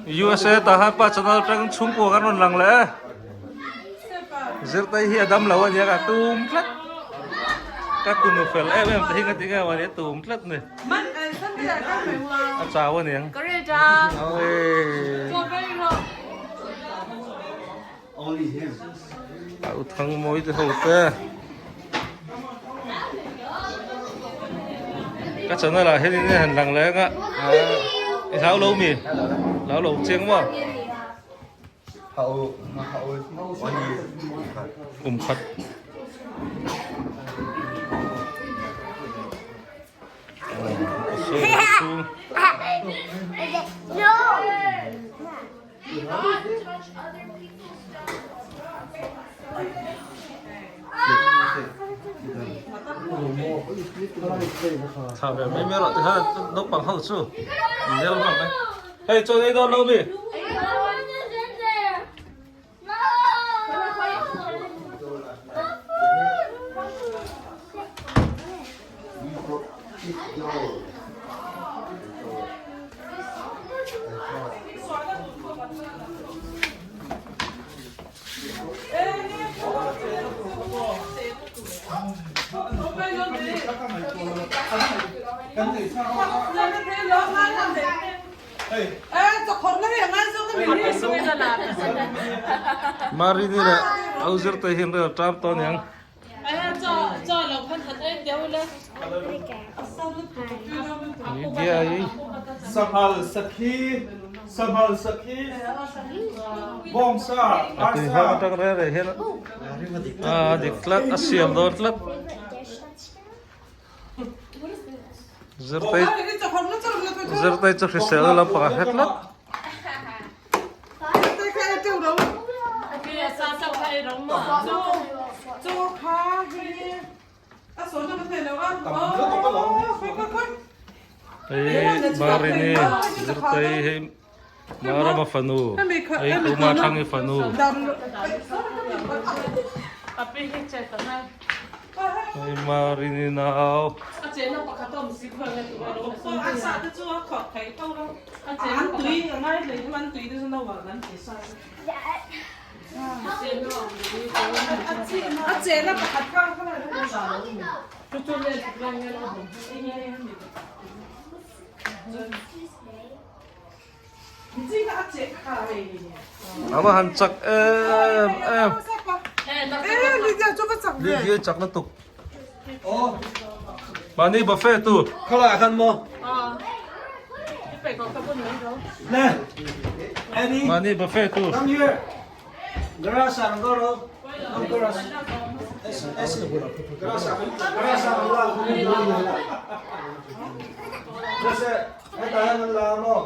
USA tah khan pa channel atang chhungkua kan rawn lang leh e. Zirtei hi a dam lo a nia ka tum tlat. Ka kunu fel em em te hi ka ti nge mawni a tum tlat ni. A chau a niang. A u thang mawi te ho te. Ka channel ah hian in han lang leh anga. I hlau lo mi? Hlau lo chiang maw? Kum khat. Tha ve mai mai rawh tikhan naupang ho chu an nel nghal mai. Hei chaw nei dawn lo mi? Marini leh au zirte hian rel ṭam tawh aniang. Sanghal sakhi sanghal sakhi bawngsa arsa. Atang reng reng hian a dik tlat a siam dawn tlat. Zirtei zirtei chu hrisel lampang a hre tlat. Hei Marini zirtei hei Marama fanu hei Kuma Thangi fanu. Hei Marini nau. A va han chak em em. Lydia chak lutuk. Mahni buffet tu. Khalai khan maw? Eddie. Mahni buffet tu. Come here. Garasa ang goro. Ang garas. S S garasa garasa ang la. Jose, hetah hian an la maw?